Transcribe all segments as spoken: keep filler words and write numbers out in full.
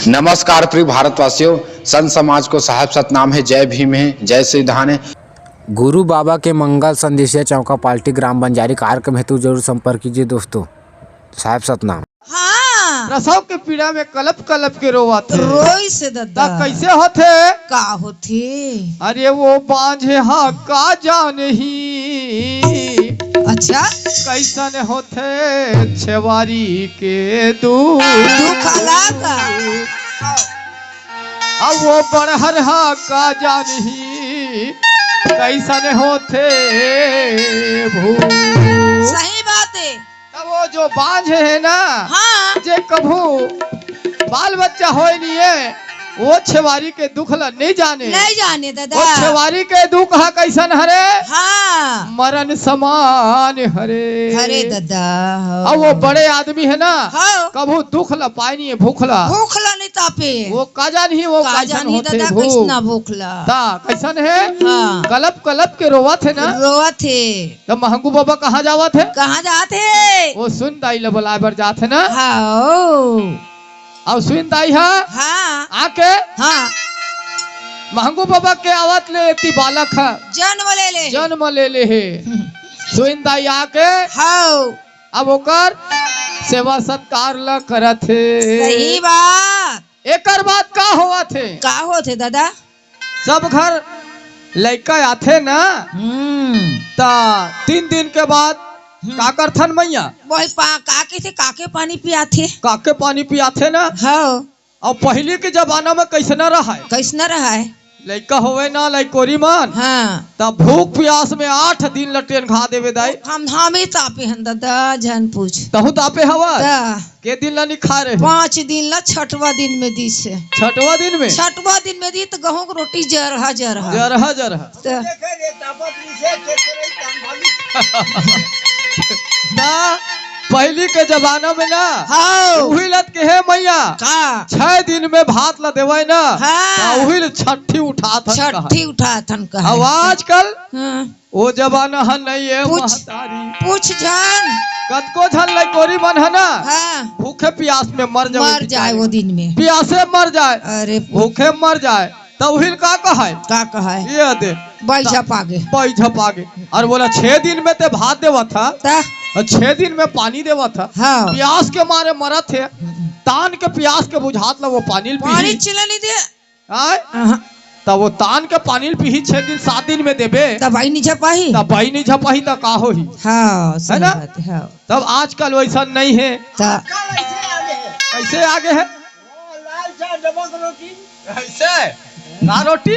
नमस्कार प्रिय भारतवासियों, संत समाज को साहेब सतनाम हे, जय भीम हे, जय संविधान हे। गुरु बाबा के मंगल संदेश या चौका पाल्टी ग्राम बंजारी कार्यक्रम हेतु जरूर संपर्क कीजिए दोस्तों। साहेब सतनाम। हाँ। प्रसव के पीड़ा में कलप कलप के रोवत हे। रोइस हे ददा। त कइसे होथे? का होथे? अरे वो बांझे हा का जानही। अच्छा। कइसन होथे छेवारी के दुख। दुख अलग। अब वो बड़हर हा का जानही कइसन होथे भू। सही बात हे। तब वो जो बांझे हे ना, हाँ। जे कभू बाल बच्चा होय नइ हे, वो छेवारी के दुख ला नइ जाने। नइ जाने ददा। वो छेवारी के दुख हा कइसन हरे? हाँ। मरन समान हरे। हरे ददा, हाँ। अब वो बड़े आदमी हे ना, हाँ। कभू दुख ला पाय नइ हे, भूख ला। भूख ला नइ तापे। वो का जानही, वो का कइसन जानही होथे ददा, भू। कइसना भूख ला। त कइसन हे? हाँ। कलप कलप के रोवत हे ना। रोवत हे। त महंगू बाबा कहाँ जावत हे? कहाँ जात हे? वो सुइन दाई ला बुलाय बर जात हे ना। हाँ। अउ सुइन दाई हा हाँ। आके हाँ। महंगू बाबा के आवत ले एती बालक हा जन्म ले ले। जन्म ले ले हे। सुइन दाई आके हाँ। अब ओकर सेवा सत्कार ला करत हे। सही बात। एकर बाद का होवत हे? का होत हे ददा? सब घर लइका आथे ना, हम्म। त तीन दिन के बाद हम्म। का करथन मैया? वही पा-, का कहिथे, काके पानी पियाथे। काके पानी पियाथे ना? हाँ। अउ पहिली के जमाना में कइसना रहय? कइसना रहय? लइका होवय ना, लइकोरी मन, हाँ। त भूख पियास में आठ दिन ल टेनघा देबे दाई। हम, हम ही तापे हन ददा, झन पूछ। तहूँ तापे हवस? त के दिन ला नइ खाय रहे? पाँच दिन ला, छठवा दिन में दिस हे। छठवा दिन में? छठवा दिन में दिस त गहूं के रोटी जरहा, जरहा। जरहा, जरहा। त ना, पहिली के जमाना में ना, हाँ। उही लत के हे मैया, का? छह दिन में भात ला देवय ना, हाँ। त उही ल छठी उठाथन कहय। छठी उठाथन कहय। अब आजकल हाँ। ओ जमाना ह नइ हे पूछ, महतारी। पूछ झन। कतको झन लइकोरी मन ह ना, हाँ। भूखे पियास में मर जाए मर जाए बेचारे। वो दिन में। पियासे मर जाए। अरे पु- भूखे मर जाए। त उहिल का कहय? का कहय? ये दे। बाई त-, झपा गे। बाई झपा गे। अउ बोला, "छह दिन में ते भात देवत ह। त? अउ छह दिन में पानी देवत ह। हाँ। पियास के मारे मरत हे। हम्म। तान के पियास के बुझात ला वो पानी ल पानी पीही।" चिला नइ दे। आय? अहाँ। त वो तान के पानी ल पीही छह दिन, सात दिन में देबे। त बाई नइ झपाही। त बाई नइ झपाही त का होही? हाँ, है ना? सही बात हे, हाँ। तब आजकल वइसन नइ हे। त कइसे आगे हे? लाल चाय, डबक रोटी। कइसे? का रोटी?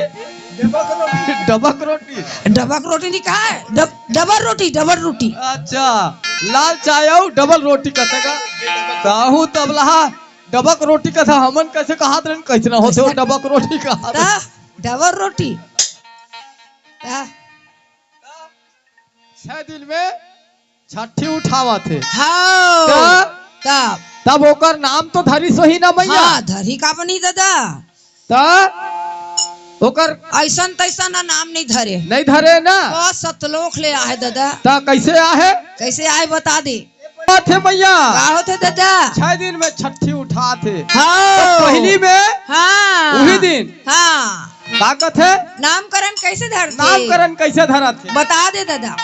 डबक रोटी। डबक रोटी। डबक रोटी नइ कहय, डब-, डबल रोटी, डबल रोटी। अच्छा, लाल चाय अउ डबल रोटी कथे का? तहूँ तबला हा डबक रोटी कथा हमन कइसे कहत रहेन, कइसना होथे वो डबक रोटी कहत रहेन। त डबल रोटी। त छह दिन में छठी उठावत हे। हाँ। त तब तब ओकर नाम तो धरिस होही ना मैया? हाँ, धरही काबर नइ ददा। त ओकर अइसन तइसन ना नाम नइ धरे। नइ धरे ना? बस सतलोक ले आहे ददा। त कइसे आहे? कइसे आहे बता दे। बात हे मैया। का होथे ददा? छह दिन में छठी उठाथे। हाँ। त पहिली में हाँ। उही दिन। हाँ। का कथे? नामकरण कइसे धरथे? नामकरण कइसे धरथे? बता दे ददा।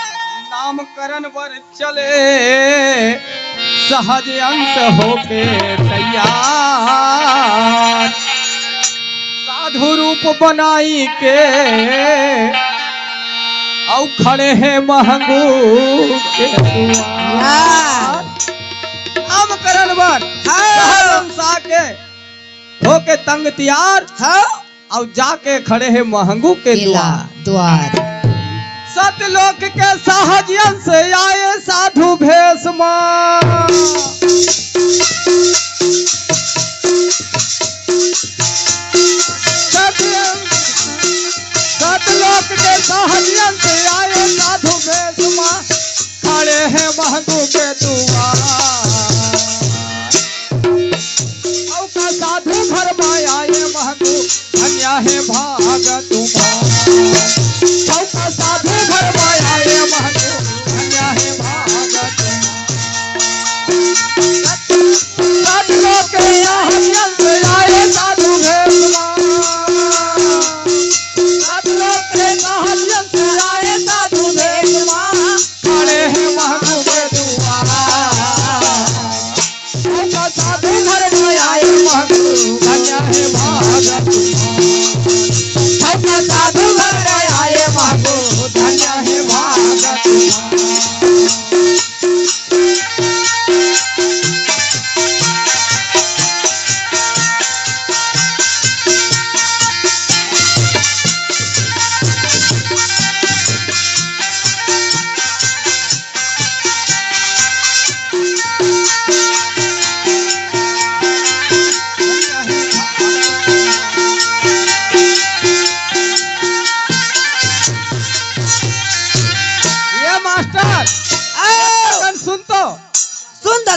नामकरण बर चले सहज अंश होके तैयार। साधु रूप बनाई के अउ खड़े हे महंगू के दुआर। वाह। नामकरण बर हाँ। सहज अंश आके होके तंग तियार। हाँ। अउ जाके खड़े हे महंगू के केला दुआर। द्वार। सतलोक के सहज अंश आए साधु भेष मा। सत-, सतलोक के सहज अंश आए साधु भेष मा। खड़े हे महंगू के दुआर। अउ का साधु घर मा आए महंगू, धन्य हे भाग तुम्हार। अउ का साधु घर मा आए महंगू, धन्य हे भाग तुम्हार। सतलोक के सहज अंश आए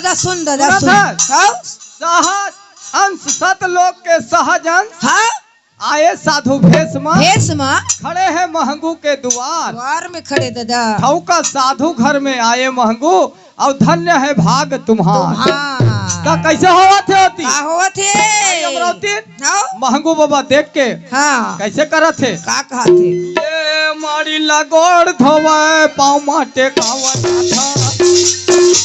त सुन दादा, सुनत सुन। हस? हव? सहज अंश सतलोक के सहज अंश। हाँ? आए साधु भेष म। भेष म। खड़े हे महंगू के दुवार। दुवार में खड़े दादा। ठउका साधु घर में आए महंगू, अउ धन्य हे भाग तुम्हार। तुम्हार। त कइसे होवत हे ओती? का होवत हे? अमरावती। हव? महंगू बबा देख के हाँ। कइसे करत हे? का कहत हे? ए माड़ी ला गोड़ धोवय, पाँव म टेकावय माथा,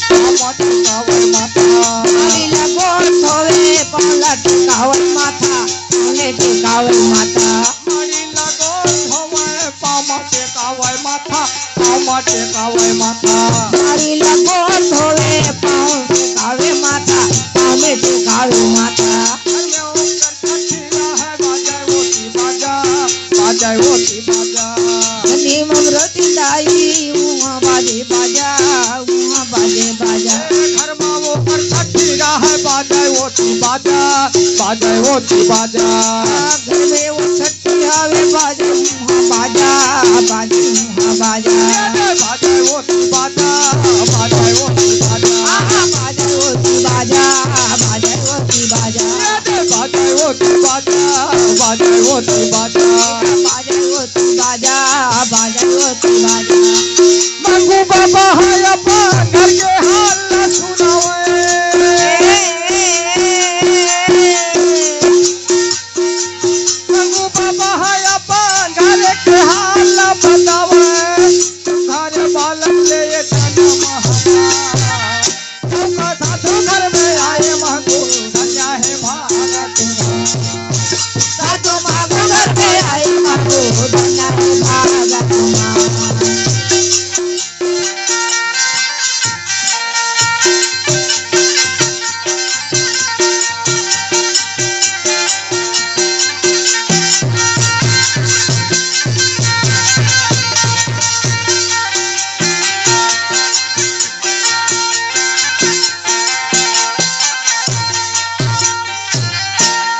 पाँव म टेकावय माथा। माड़ी ला गोड़ धोवय, पाँव ला टेकावय माथा, पाँव म टेकावय माथा। माड़ी ला गोड़ धोवय, पाँव म टेकावय माथा, पाँव म टेकावय माथा। माड़ी ला गोड़ धोवय, पाँव टेकावय माथा, पाँव म टेकावय माथा। घर में ओकर छठी रहय, बाजय ओती बाजा, बाजय ओती बाजा। नीम अमरावती दाई, उहाँ बाजे बाजा, उहाँ बाजे बाजा। घर मा ओकर छठी रहय, बाजय ओती बाजा, बाजय ओती बाजा। घर में वो छठी हवे, बाजे उहाँ बाजा, बाजे उहाँ बाजा। बाजय ओती बाजा, बाजय ओती बाजा। आहा, बाजय ओती बाजा, बाजय ओती बाजा। बाजय ओती बाजा, बाजय ओती बाजा। बाजय ओती बाजा, बाजय ओती बाजा। मंगू बाबा है अपन घर के हाल ला सुनावे। मंगू बाबा है अपन घर के हाल ला बतावे। घर बालक ले ये जन्म हमारा। साधु घर में आए महंगू, धन्य है भाग तुम्हार। साधु महंगू घर में आए महंगू, धन्य है भाग तुम्हार।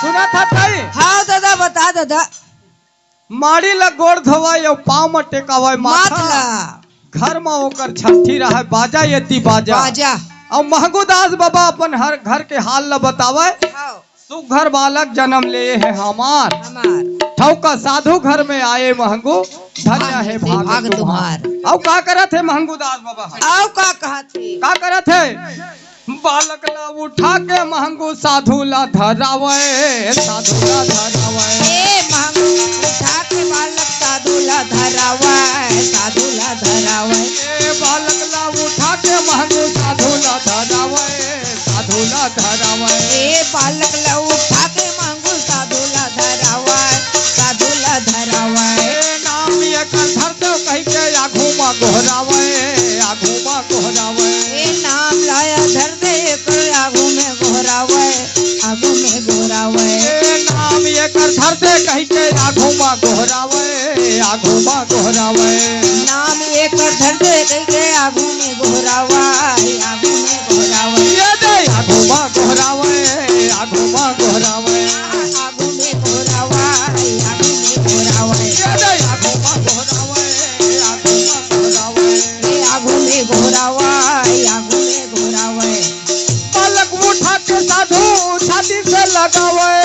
सुनत हस ताई? हाँ दादा, बता दादा। माड़ी ला गोड़ धोवय अउ पाँव म टेकावय माथा। माथ ला। घर म ओकर छट्ठी रहय, बाजा एती बाजा। बाजा। अउ महंगू दास बाबा अपन हर घर के हाल ला बतावय। हाँ। सुघर बालक जनम ले हे हमार। हमार। ठउका साधु घर में आए महंगू, धन्य हे भाग भाग तुम्हार। तुम्हार। अउ का करत हे महंगू दास बाबा ह? अउ का कहत हे? का करत हे? बालक ला उठा के महंगू साधु ला धरावय, साधु ला धरावय। ए महंगू उठा के बालक साधु ला धरावय, साधु ला धरावय। ए बालक ला उठा के महंगू साधु ला धरावय, साधु ला धरावय। ए बालक ला उठा के महंगू साधु ला धरावय, साधु ला धरावय। ए नाम एकर धर देव कहिके आघू म गोहरावय, आघू म गोहरावय। ए नाम ला धर दे एकर आघू में गोहरावय, आघू में गोहरावय। ए नाम एकर धर दे कहिके आघू म गोहरावय, आघू म गोहरावय। नाम एकर धर दे कहिके आघू में गोहरावय, आघू में गोहरावय। ए दे आघू म गोहरावय, आघू म गोहरावय। आघू में गोहरावय, आघू में गोहरावय। ए दे आघू म गोहरावय, आघू म गोहरावय। ए आघू में गोहरावय, आघू में गोहरावय। बालक उठा के साधु छाती से लगावय।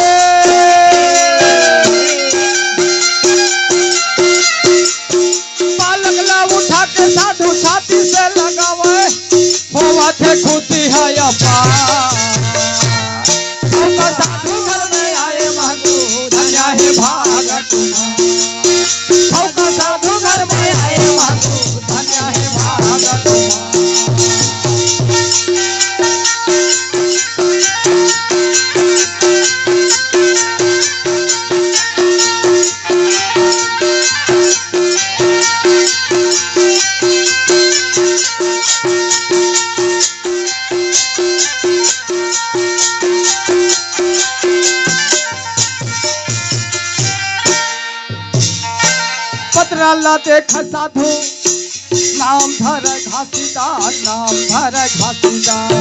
बालक ला उठा के साधु छाती से लगावय। होवत हे खुशी है अपार। साधु घर में आए महंगू, धन्य हे भाग तुम्हार। ठउका साधु घर में आए महंगू, धन्य हे भाग तुम्हार। पतरा ला देख साधु, नाम धर घासीदास, नाम धर घासीदास।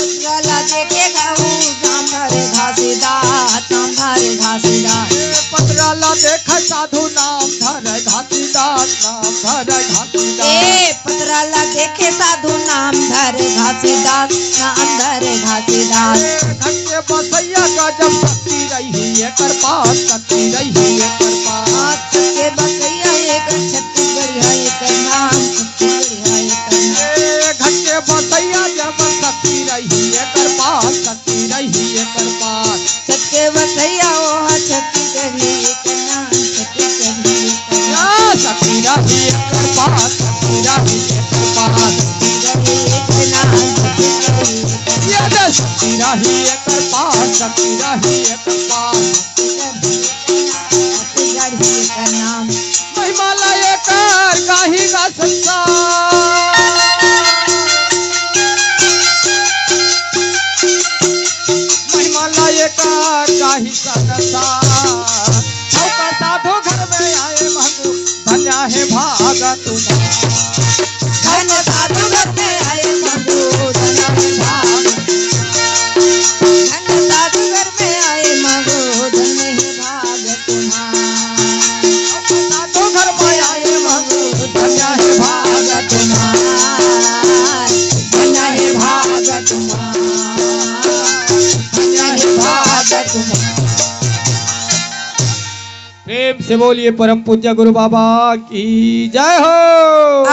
पतरा ला देखे साधु, नाम धर घासीदास, नाम धर घासीदास। ए पतरा ला देख साधु, नाम धर घासीदास, नाम धर घासीदास। ए पतरा ला देखे साधु, नाम धर घासीदास। घासीदास, ना अंदर घासीदास। धन के बसैया गजब शक्ति रही एकर पास, शक्ति रही एकर पास। धन के बसैया एकर छत्तीसगढ़िया एकर नाम, छत्तीसगढ़िया एकर नाम। ए, धन के बसैया जब शक्ति रही एकर पास, शक्ति रही एकर पास। छक्के बसैया ओहा छत्तीसगढ़ी एक नाम, छत्तीसगढ़ी एक नाम। या सखी रही एक पास, सखी रही एक पास। सखी रही एक नाम, छत्तीसगढ़ी एक नाम। ये दे सखी रही एक पास, सखी रही एक पास। छत्तीसगढ़ी एक नाम, छत्तीसगढ़ी एक नाम। महिमा ला एकर गाही गा संसार। महिमा ला एकर गाही संसार। चौका साधु घर में आए महबूब, धन्य है भाग तुम्हार। धन साधु घर में आए महबूब, धन्य है भाग। धन साधु घर में आए महबूब, धन्य है भाग तुम्हार। साधु घर में आए महबूब, धन्य है भाग तुम्हार। धन्य है भाग तुम्हार। धन्य है भाग तुम्हार। प्रेम से बोलिए परम पूज्य गुरु बाबा की जय हो।